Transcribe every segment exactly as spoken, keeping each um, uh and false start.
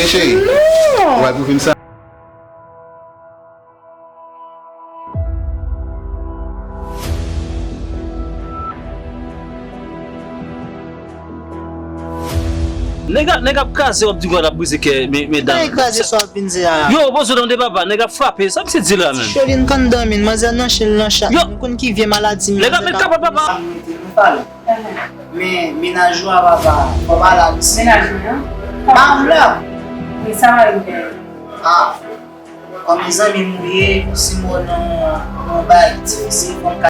Cheri, non, ou pral pou fim sa? Nèg ap, nèg ap kraze, w ap di w ap brize kè, me, medam. Nèg kraze sa w ap vin di a la. Yo, poze tande papa, nèg ap frape. Sa misye di la menm? Cholin konn dòmi, manzè nan chen nan chat. Yo. Nou konn ki vye maladi. Nèg ap met kapòt papa. Sa m rete, nou pale. Men, mennaj ou a papa, fò pale ak misye. Mennaj mwen an? Pa vle. Men sa rive. Ah, kòm zanmi m ou ye, si m wè w nan yon bagay ki difisil, fò m ka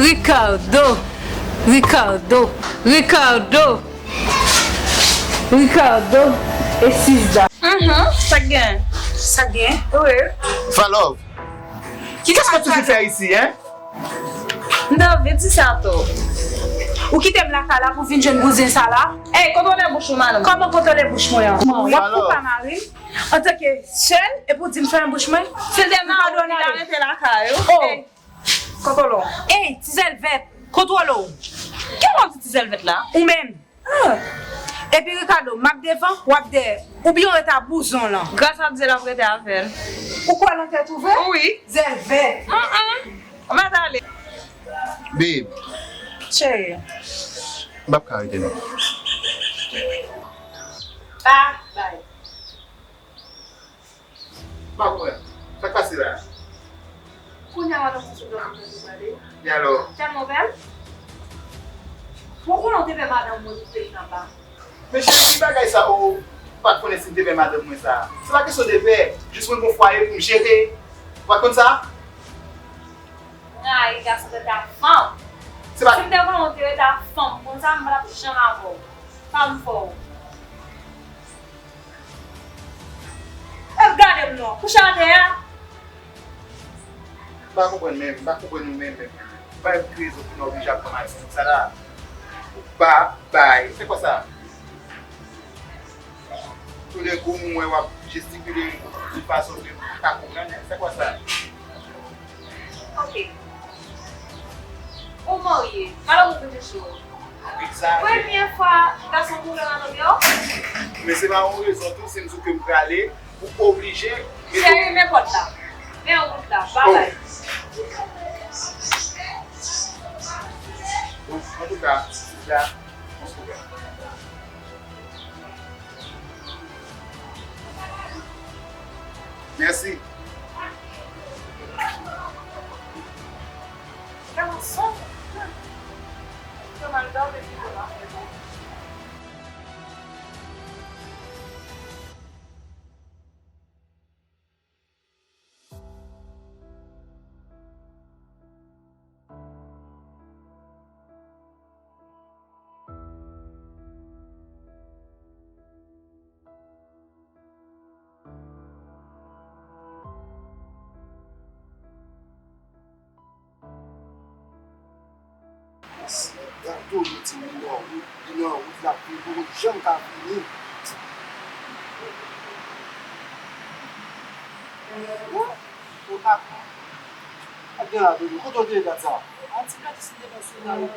Ricardo, Ricardo, Ricardo, Ricardo e Sizda. Mhm, sa k gen? Sa k gen? Wi. Valòv. Kiyès k ap toujou fè isi, en? M t anvi di sa tou. Ou kite m lakay la pou vin jwenn bouzen sa la? Ey, kontwole bouch ou, madanm. Kòman kontwole bouch mwen an? W ap koupa mari m antanke sè l epi w di m fèmen bouch mwen? Si l te mari w, li ta rete lakay ou. Oh. Ey, kontwole w. Ey, ti zèlvèt, kontwole w. Ki w ap di ti zèlvèt la? Ou menm. Ah. Epi Ricardo, m ap devan, w ap dèyè. Oubyen w rete a bouzon w lan. Gras a Dye, l ap rete avè l. Ou kwè nan tèt ou vre? Wi. Zèlvèt. Mm, mm. Ou mèt ale. Babe. Cheri. M p ap ka rete non. Bye bye. M pa konprann. Sa k pase la? Kounye a madanm mwen sot nan kote nou pale. E alò? Tèlman bèl. Bon, konnen w te pè madanm mwen pou peyi anba. Men cheri, bagay sa, ou pa t konnen si m te pè madanm mwen sa. Se pa kesyon de pè, jis mwen gon fwaye pou m jere. Ou pa t konn sa? M rayi gason ki rete ak fanm. Se pa... Si m te konnen w te rete ak fanm konsa, m pa t ap janm avè w. Sa m fè w? Ep, gade m non, kouche atè a. M pa konprann menm, m pa konprann ou menm, menm, menm. Ou pa menm ki rezon pou nou oblije ap pran madanm sa la. Ou pa bay. Se kwa sa? Toulède m wè w ap jestikile yon fason ke m pa konprann. Se kwa sa? Ok. Ou marye, madanm ou vin chèche w. Egzakte. Premye fwa gason kouri nan dòmi w? Men se pa yon rezon tou, si m di w ke m prale, ou oblije. Cheri, men pòt la. Men yon bout la, babay. Bon, antouka, Sizda, on se revoit. Mèsi. Kè m ansanm. Kè m al dòmi pito nan fè bon. Gato, li di li nan wout, li nan wout, l ap vini, poko janm ka vini. Bon, ou pa konn. Ap gen la, Dodo. Kote w te ye dat sa? An ti pèdi si m te pran sou la, wi.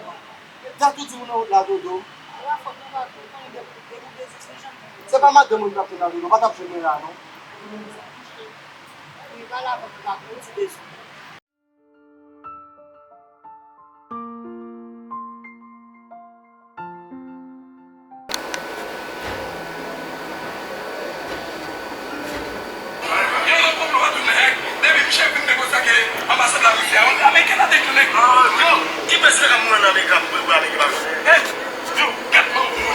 Dat ou di m nan wout la, Dodo. Ala fòt nou pa tou konnen depi, depi w bezwen se janm. Se pa madanm mwen m t ap tann la, Dodo. Ou pa t ap jwenn mwen la, non. Wi, pale avè m, m pa konn ti bezwen. Yo, yo, konplo a tounen, hein. Depi misye fin negosye ak anbasad Larisi a, ameriken la te tounen. Yo, ki pès fè ka mouri an Amerik la pou, pou ameriken pa fè? Hein? Yo, gad manman.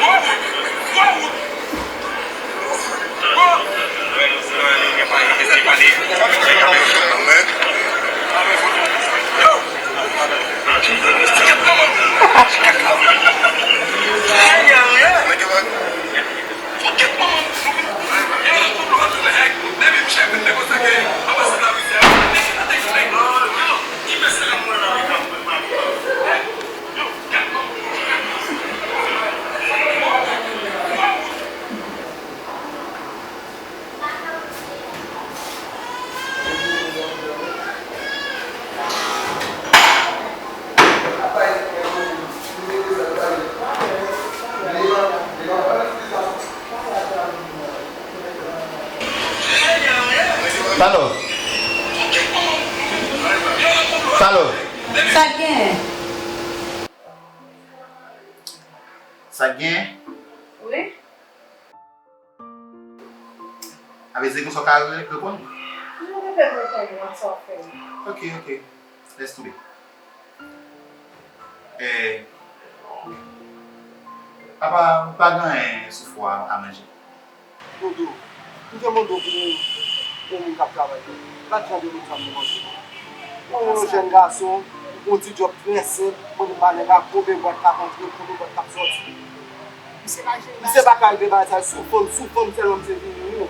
Gwo wout, gwo wout. Gwo. Ameriken pa envesti pale Sa gen? Wi. A vle di gen sa w ka re-, reponn? Mwen te fè reponn ou an sa w fè. Ok, ok. Lès tonbe. Eh, papa, m pa gen anyen sou fò a, a manje. Dodo, m te mande w pou yon moun k ap travay la. Gad jan de moun sa m te mande w. Ou yon jèn gason, ou gon ti djòb trè senp, ou konn pa nèg ak konbyen bwat k ap antre, konbyen bwat k ap sòti. Misye pa ka rive bagay sa, sou fanm, sou fanm sèlman misye vini, wi.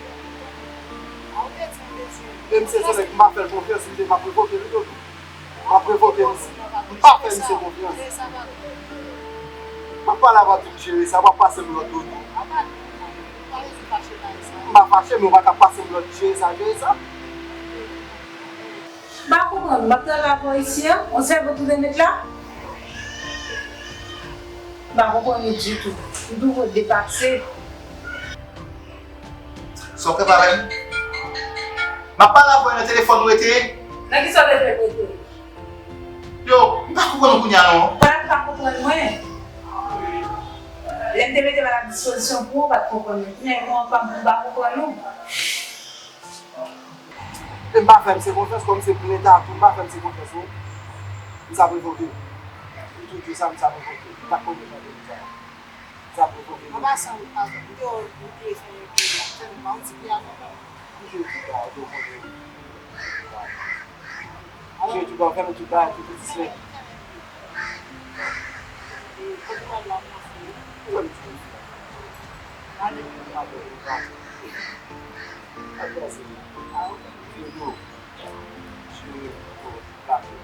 E misye se nèg m pa fè l konfyans, misye m ap revoke l, wi, Dodo. M ap revoke misye. M pa fè misye konfyans. M ap pale avè w, w ap di m jere sa, w ap pase m lòd, Dodo. M pa fache, men w pa ka pase m lòd, jere sa, jere sa. M pa konprann, m ap travay avè w isi a, yon sèvo tou te met la? M pa konprann ou ditou. M twouve w depase. Sa w fè parèy? M ap pale avè w nan telefòn ou rete. Nan kisa w te fè m rete? Yo, m pa konprann ou kounye a non. Ou pa t ap pa konprann mwen. Lè m te mete m a la dispozisyon pou ou, ou pa t konprann mwen. Kounye a, ou pa, ou pa konprann nou. E m pa fè misye konfyans, kòm se plent a tou, m pa fè misye konfyans non. M sa revoke. M tou di sa, m sa revoke. M pa t konn chante konsa. M sa revoke. An pasan, m te wè w bliye fè yon pye la. Fè m pa yon ti pye a non. Ki jwe tout bagay, ou konn jwe tout bagay. Jwe tout bagay, fèmen tout bagay, tout piti sèk. E, kote w al la, m nan fou. Ou wè m ti konsa. Gade pou m pa pè, m pa pè. Ap pase. Fini yo. Jere pou gate.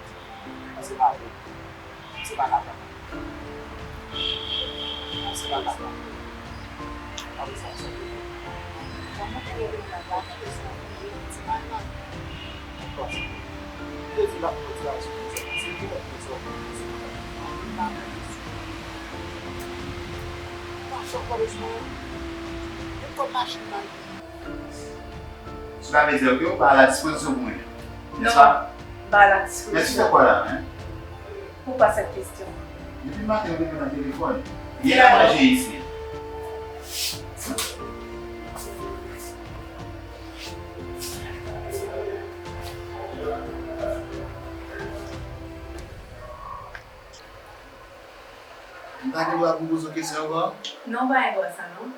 Pase pa vle. Se pa kaka. Se pa kaka. Apre sa, sa te bon. Kòman pou yo vin la, pa kite sa, ti mal la. Pase. Yo di l ap pran ti aksyon konsa. Se ki lòt moun sa w konn di. M pa konn di. M pa fè kòb sou mwen. Yon kòb machin la. Cela veut dire que ou pa a la dispozisyon pou mwen, nèspa? Non, m pa a la dispozisyon. Mèsi, fè kwa la, hein? Pourquoi cette question? Depi maten, ou depi nan telefòn. Gen manje isi. M pa gen dwa pou m poze w kesyon ankò? Non, w pa gen dwa sa, non.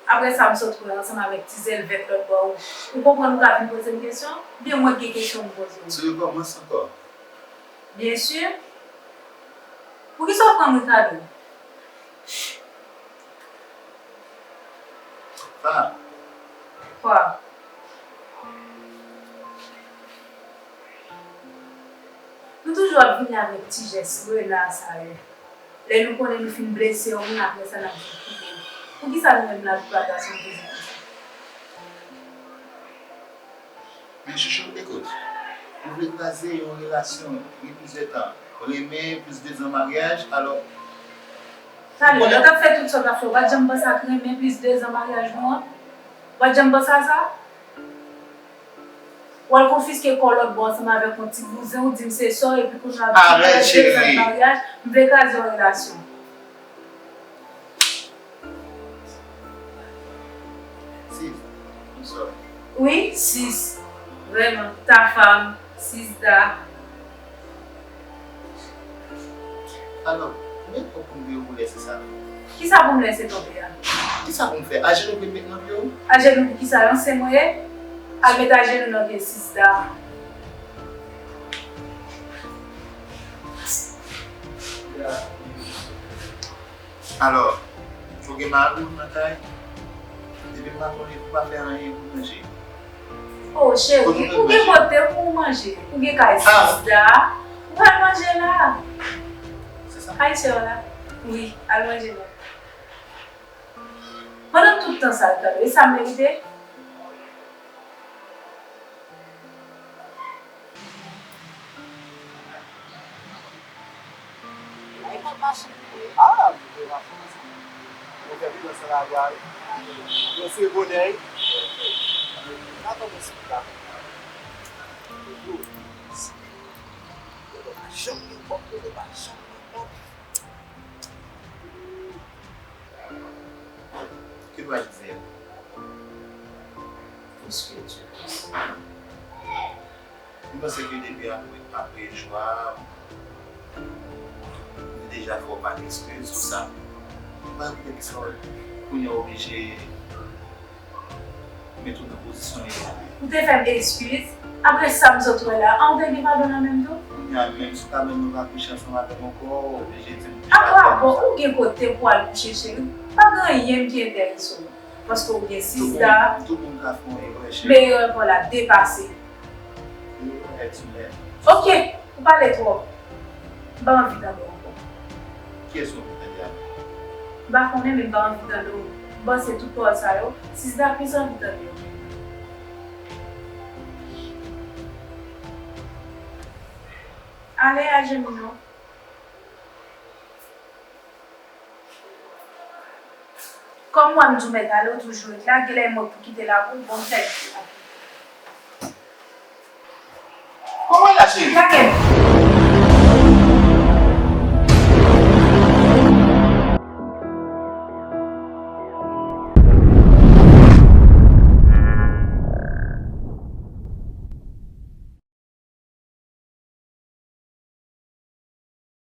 Apre sa, m sot wè ansanm avèk ti zèl vèt lòt bò ou. Ou konprann ou ka vin poze m kesyon? Oubyen mwen k gen kesyon pou m poze w? Ti rekòmans ankò. Byen si. Poukisa w pran m Ricardo? Fa. Kwa? Nou toujou ap vini avèk ti jès rela sa yo. Lè nou konnen nou fin blese yon moun, apre sa n ap di l kite l. Poukisa nou menm la nou pa gason nou toujou konsa? Men chouchou, ekout, ou vle kraze yon relasyon ki gen plizyè tan, renmen plis de zan maryaj, alò. Talè, ou t ap fè tout sa w t ap fè, ou pa t janm panse ak renmen plis de zan maryaj nou an? Ou pa t janm panse a sa? W al konfiske kò lòt bò ansanm avèk yon ti bouzen, ou di m se sa w, epi kounye a w ap di m de zan maryaj, m vle kraze yon relasyon. Sis, m sòry. Wi, sis. Vrèman, ta fam, sis da. Alò, konbyen fwa pou m veye woulè, se sa? Kisa pou m lèse tonbe a? Kisa pou m fè? Ajenou pou m met nan pye w? Ajenou pou kisa? Yon sen mwen ye? Al met ajenou nan pye sis da. Ya. Alò, ou gen mari w nan kay? Depi m pa konnen, ou pa fè anyen pou manje. O, cheri, ou gen kote pou w manje. Ou gen kay sis da. Ou al manje la. Se sa? Kay sè w la. Wi, al manje la. Pandan tout tan sa, Ricardo, e sa m merite? Ay, pa machin li ye. Ah, m te machin ansanm. Mwen fè plis ansanm avè l. Mwen se bonè. Gade mwen si ta. Yo, yo pa janm gen kòb, yo pa janm gen kòb. Panse ke depi apre, apre jou a, m te deja fè w pa gen eskiz sou sa. M pa koute ki sa w kounye a oblije met ou nan pozisyon li ye. Ou te fè m eskiz. Apre sa m sot wè la, an ou te gen padon nan menm tou? Kounye a menm, si w ta menm nou pa kouche ansanm avè m ankò, ou oblije di m kouche avè m. Apa bon, ou gen kote pou al kouche, cheri. Pa gen anyen ki enterese w. Paske ou gen Sisda. Tout moun ka fè yon erè, cheri. Men erè pa w la depase. Erè imen. Ok, ou pale twòp. M pa anvi tande w ankò. Kiyès ou anvi tande a? M pa konnen, men m pa anvi tande w. M panse tout pawòl sa yo, Sisda plis anvi tande yo ke mwen. Ale a jemi non. Kòm w wè m di w mèt ale, ou toujou ret la, genlè e mwen k pou kite lakou, bon, m fè l. Kòman w ye la, cheri? Gade m.